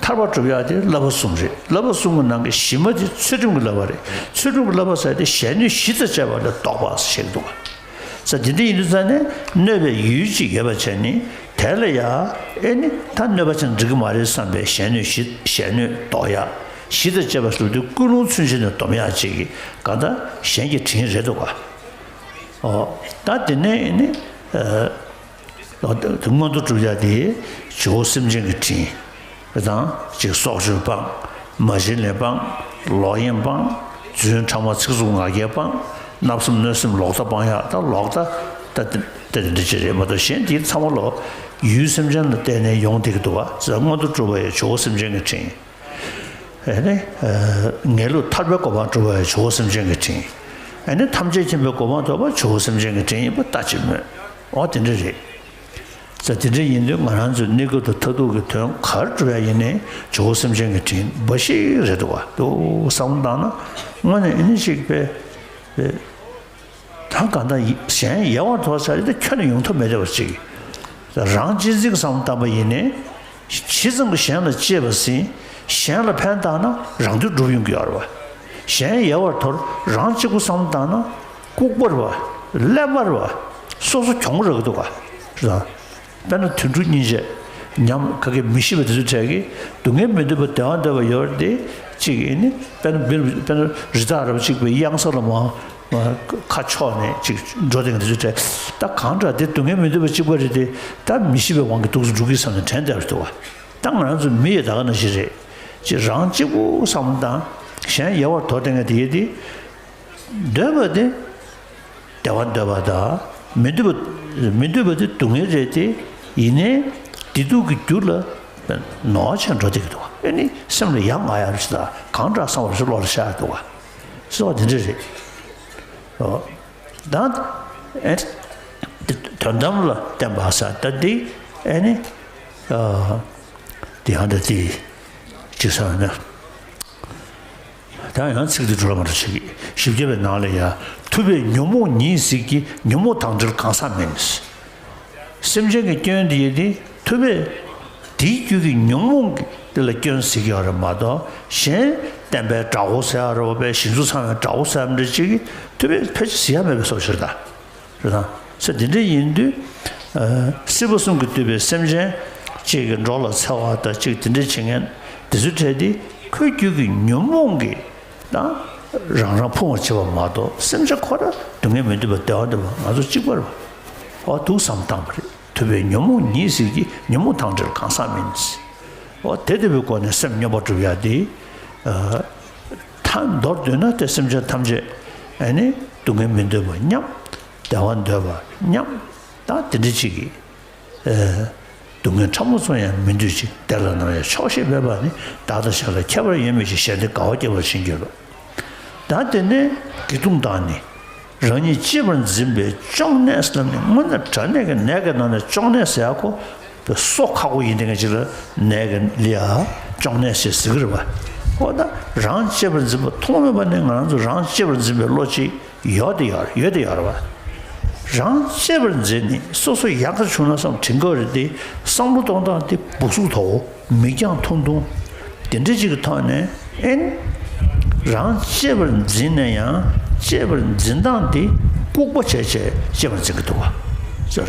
ཐར་པ་སྒྲུབ་ཡག་དེ་བསླབ་པ་གསུམ་རེད། བསླབ་པ་གསུམ་གྱི་ནང་གི་གཞི་མ་དེ་ཚུལ་ཁྲིམས་ཀྱི་བསླབ་པ་རེད། ཚུལ་ཁྲིམས་ཀྱི་བསླབ་པ་ཟེར་དེ་གཞན་གནོད་བཞི་དང་བཅས་པ་ལས་ལྡོག་པ་ཞིག་འདུག་ག། ས་དེ་འདྲ་ཡིན་དུས་ཙང་ནས་གནོད་པའི་ཡུལ་གཅིག་ཡོད་པ་བྱས་ནས། དེ་ལ་ཡ་ཨེ་ནི་ད་གནོད་པ་ཅན་འགྲིག་གི་མ་རེད་བསམ་པའི་གཞན་གནོད་བཞི། གཞན་གནོད་ལྡོག་ཡག་བཞི་དང་བཅས་པ་ཟེར་དུས་ཀུན་སློང་ཚུན་ཆད་ནས་སྡོམ་ཡག་ཅིག་གི་གང་ལྟར་གཞན་གྱི་དྲིན་རེད་འདུག་ག། ཨོ། ད་དེ་ནས་ཨེ་ནི། མངོན་མཐོ་སྒྲུབ་ཡ་དེ་ཇོ་བོ་སེམས་ཅན་གྱི་དྲིན་དང་། ཅིག་སྲོག་གཅོད་སྤང་། མ་བྱིན་ལེན་སྤང་། ལོག་གཡེམ་སྤང་། རྫུན་ཕྲ་མ་ཚིག་རྩུབ་ངག་འཁྱལ་སྤང་། བརྣབ་སེམས་གནོད་སེམས་ལོག་ལྟ་སྤང་ཡ། ད་ལོག་ལྟ་ད་དེ་འདྲ་ཅིག་རེད་མ་གཏོགས། གཞན་དེ་ཚང་མ་ལོ་ཡུལ་སེམས་ཅན་ལ་བརྟེན་ནས་ཡོང་བསྡད་ཀྱི་འདུག་བ། མངོན་མཐོ་སྒྲུབ་པ་ཡི་ཇོ་བོ་སེམས་ཅན་གྱི་དྲིན། ཨེ་ནི། ངེས་ལུགས་ཐར་པའི་གོ་འཕང་སྒྲུབ་པའི་ཇོ་བོ་སེམས་ཅན་གྱི་དྲིན། ཨེ་ནི་ཐམས་ཅད་མཁྱེན་པའི་གོ་འཕང་ཐོབ་པ་ཇོ་བོ་སེམས་ཅན་གྱི་དྲིན་ཡིན་པ་ལྟ་ཅི་སྨོས། འོ་དེ་འདྲ་རེད། ས་དེ་འདྲ་ཡིན་དུས་ང་རང་ཚོའི་གནས་སྐབས་དང་མཐར་ཐུག་གི་དོན་ག་རེ་སྒྲུབ་ཡ་ཡིན་ནའི་ཇོ་བོ་སེམས་ཅན་གྱི་དྲིན་འབའ་ཞིག་རེད་འདུག་བ། འདུག་བསམ་བློ་བཏང་ན་དངོས་གནས་ཨེ་ནི་ཞིག་པས། ད་གང་ལྟར་གཞན་ཡལ་བར་དོར་ཟེར་ཡ་དེ་ཁྱོན་ནས་ཡོང་ཐབས་མེད་བསྡད་པ་ཅིག། རང་གཅེས་འཛིན་གྱི་བསམ་བློ་བཏང་པ་ཡིན་ནའི། ཇི་ཙམ་གྱིས་གཞན་ལ་གཅེས་པ་ཟིན། གཞན་ལ་ཕན་བཏགས་ན་རང་དོན་འགྲུབ་ཡོང་གི་ཡོད་རེད་བ། གཞན་ཡལ་བར་དོར། རང་གཅིག་པུ་བསམ་བློ་བཏང་ན་ལྐུགས་པ་རེད་བ། ཀླད་པ་རེད་བ། སོ་སོ་གྱོང་རག་གི་འདུག་བ། རེད་དང་། དཔེར་ན་དུད་འགྲོ་སྙིང་རྗེ། ཉམས་ཁ་གི་མི་ཤེས་པ་དེ་ཚོའི་གྲས་ཀྱིས་སྡུག་བསྔལ་མི་འདོད་པ་བདེ་བ་འདོད་པ་ཡོད་རེད་དེ། གཅིག་ཡིན་ནི་དཔེར་ན་འབིར་དཔེར་ན་རི་དྭགས་རབ་གཅིག་པའི་གཡང་ས་ལ་མ་ཁ་ཕྱོགས་ནས་ཅིག་འགྲོ་དེ་འདི་ཚོ་གྲས་ད་གང་འདྲ་དེ་སྡུག་བསྔལ་མི་འདོད་པ་གཅིག་པ་རེད་དེ། ད་མི་ཤེས་པའི་དབང་གིས་འདུག་སེ་འགྲོ་གི་བསམ་ནས་དྲན་བསྡད་པ་རེད་འདུག་བ། ད་ང་རང་ཚོ་མི་ཡི་ད་ག་ནང་བཞིན་རེད། ཅིག་རང་གཅིག་པུ་བསམ་བློ་བཏང་། གཞན་ཡལ་བར་དོར་བསྡད་མཁན་དེ་ཡིན་དེ། འདོད་པ་དེ་བདེ་བ་འདོད་པ་དང་། མི་འདོད་པ་མི་འདོད་པ་དེ་སྡུག་བསྔལ་རེད་དེ། ཡིན་ནའི་བདེ་སྡུག་གི་རྒྱུ་ལ་ནོར་བ་ཆགས་འགྲོ་བསྡད་ཀྱི་འདུག་ཨེ་ནི་སེམས་ལ་ཡ་ང་ཡ་རེ་ཞིག་དང་གང་འདྲ་བསམ་པ་རེ་བློ་ལ་ཤར་འདུག་བ། སོ་དེ་འདྲ་རེད། ཨོ། ད་ཨེ་དོན་དམ་ལ་བརྟེན་པ་ས་ད་འདི་ཨེ་ནི། ཨ། དེ་ཡང་ད་དེ་ཅི་ཟེར་ན། ད་ཡང་ཚིག་འདི་འགྲོ་ལ་མ་འགྲོ་བྱེད་ཀྱི། བཞི་བརྒྱ་པའི་ནང་ལ་ཡ། ཐུབ་པས་ཉོན་མོངས་ཉིད་ཟད་ཀྱི། ཉོན་མོངས་དང་བྲལ་གང་ཟག་མིན། སེམས་ཅན་གྱི་སྐྱོན་འདི་ཡིན་ཏེ། ཐུབ་པས་དེའི་རྒྱུད་ཀྱི་ཉོན་མོངས་ཀྱི་དེ་ལ་སྐྱོན་ཟེར་གྱི་ཡོད་རེད་མ་གཏོགས། གཞན་བསྟན་པའི་དགྲ་བོ་ཟེར་ཡ་རེད་བ། པའི་ཞིག་འཛུགས་ཚང་བའི་དགྲ་བོ་ཟེར་ཡ་འདྲ་ཅིག་གིས་ཐུབ་པས་ཕལ་ཆེར་ཟེར་ཡ་མེད་པའི་བཟོ་ཞིག་རེད་ད། རེད་དང་། ས་འདི་འདྲ་ཡིན་དུས། ཨ། སྲིད་པ་གསུམ་གྱིས་བསྡུས་པའི་སེམས་ཅན་གཅིག་གི་འགྲོ་ལ་འཚེ་བ་དང་གཅིག་དེ་འདྲ་བྱེད་མཁན་དེ་ཚོའི་གྲས་དེ་ཁོའི་རྒྱུད་ཀྱི་ཉོན་མོངས་ཀྱིས་དང་རང་རང་ཕུང་བར་བྱེད་པ་མ་གཏོགས། སེམས་ཅན་ཁོ་རང་སྡུག་བསྔལ་མི་འདོད་པ་བདེ་བ་འདོད་པ་ང་ཚོ་གཅིག་པ་རེད་བ། འོ་འདུག་བསམ་བཏང་བ་རེད། ཐུབ་པས་ཉོན་མོངས་ཉིད་ཟད་ཀྱི། ཉོན་མོངས་དང་བྲལ་གང་ཟག་མིན། འོ་དེ་ལྟ་བུའི་སྒོ་ནས་སེམས་སྙོམས་པར་སྒྲུབ་ཡ་དེ། ཨ། ད་མདོར་བསྡུས་ན་དེ་སེམས་ཅན་ཐམས་ཅད་ཨ་ནི་སྡུག་བསྔལ་མི་འདོད་པ་མཉམ། བདེ་བ་འདོད་པ་མཉམ། ད་དེ་འདྲ་ཅིག་གིས། ཨ། སྡུག་བསྔལ་ཕྲ་མོ་ཙམ་ཡང་མི་འདོད་ཅིང་། བདེ་ལ་སྣང་བའི་ཆོག་ཤེས་མེད་པ་ནི། བདག་དང་གཞན་ལ་ཁྱད་པར་ཡོད་མིན་ཞེས། གཞན་བདེ་དགའ་བ་སྐྱེ་བར་བྱིན་གྱིས་རློབས། ད་དེ་ནས་སྒེས་བརྡུངས་དང་ནི། རང་ཉིད་གཅེས་པར་འཛིན་པའི་གཅོང་ནད་ཟེར་ནས། དངོས་གནས་དྲང་གནས་ཀྱི་ནད་ཀྱི་ནང་ནས་གཅོང་ནད་ཟེར་ཡ་ཁོ་སོ་ཁག་པོ་ཡིན་དེ་འདྲ་ཅིག་ལ་ནད་ཀྱི་ལ་ཡ་གཅོང་ནད་ཟེར་ཟེར་གྱི་རེད་པ། འོ་ད་རང་གཅེས་པར་འཛིན་པ་ཐོག་མེད་པ་ནས་ང་རང་ཚོ་རང་གཅེས་པར་འཛིན་པའི་བློ་ཅིག་ཡོད་དེ་ཡོད་རེད། ཡོད་དེ་ཡོད་རེད་པ། རང་གཅེས་པར་འཛིན་ནས་སོ་སོ་ཡག་ག་བྱུང་ན་བསམ་དྲན་གྱི་རེད་དེ། བསམ་བློ་གཏོང་སྟངས་དེ་སྦུག་སུག་དོ། མིག་རྒྱང་ཐུང་ཐུང་། དེ་འདྲ་ཅིག་གི་ཐོག་ནས་ཨེ་ནི། རང་གཅེས་པར་འཛིན་ན་ཡང་གཅེས་པར་འཛིན་སྟངས་དེ་ལྐུགས་པ་བྱས་བྱས་གཅེས་པར་འཛིན་གྱི་འདུག་བ།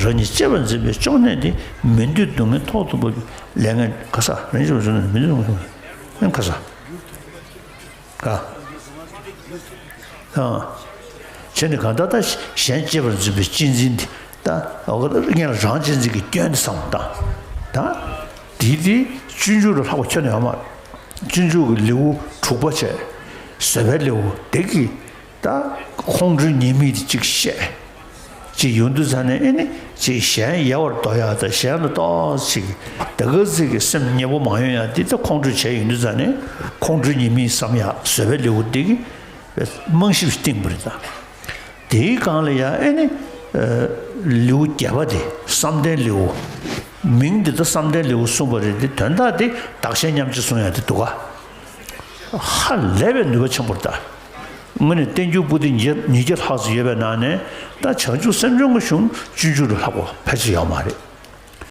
རང་ཉིད་གཅེས་པར་འཛིན་པའི་གཅོང་ནད་དེ་མི་འདོད་སྡུག་བསྔལ་ཐོག་ཏུ་འབབ་པའི་ལས་ངན་ག་ས་རང་ཉིད་གཅེས་པར་འཛིན་ན་མི་འདོད་སྡུག་བསྔལ་ཐོག་ཏུ་འབབ་པའི་ལས་ངན་ག་ས། ཨ། བྱས་ནས་གང་ལྟར་ད་གཞན་གཅེས་པར་འཛིན་པའི་གཅེས་འཛིན་དེ་ ད་ངས་རང་གཅེས་འཛིན་གྱི་སྐྱོན་དེ་བསམ་བློ་བཏང་། ད་དེ་དེ་སྤྱོད་འཇུག་ལ་ལྷག་པ་ཁྱོན་ནས་ཡོད་མ་རེད། སྤྱོད་འཇུག་གི་ལེའུ་དྲུག་པ་བྱས། བཟོད་པའི་ལེའུ་དེ་གི་ད་ཁོང་ཁྲོའི་ཉེས་དམིགས་དེ་གཅིག་བཤད། ཅིག་ཡོང་དུས་ཙ་ནས་ཨེ་ནི་ཅིག་གཞན་ཡལ་བར་དོར་ཡག་དང་གཞན་ལ་ཏོག་ཅིག་དེ་ག་ཅིག་གི་སེམས་མཉེས་པོ་མ་ཡོང་ཡག་དེ་ད་ཁོང་ཁྲོ་བྱས་ཡོང་དུས་ཙ་ནས་ཁོང་ཁྲོའི་ཉེས་དམིགས་བསམ་ཡག་བཟོད་པའི་ལེའུ་དེ་གི་རྨང་གཞི་བཏིང་བ་རེད་ད། དེའི་སྒང་ལ་ཡང་ཨེ་ནི་ལེའུ་བརྒྱད་པ་དེ་བསམ་གཏན་ལེའུ། མིང་འདི་ད་བསམ་གཏན་ལེའུ་གསུངས་པ་རེད་དེ། དོན་དག་དེ་བདག་གཞན་མཉམ་བརྗེ་གསུང་ཡག་དེ་འདུག་ག་ཧ་ལས་པའི་ནུས་པ་ཆེན་པོ་རེད་ད། དངོས་གནས་བསྟན་འགྱུར་པོ་ཏི་ཉིས་བརྒྱ་ལྷག་ཙམ་ཡོད་པའི་ནང་ནས་ད་བྱང་ཆུབ་སེམས་སྦྱོང་གི་གཞུང་སྤྱོད་འཇུག་ལས་ལྷག་པ་ཕལ་ཆེར་ཡོད་མ་རེད།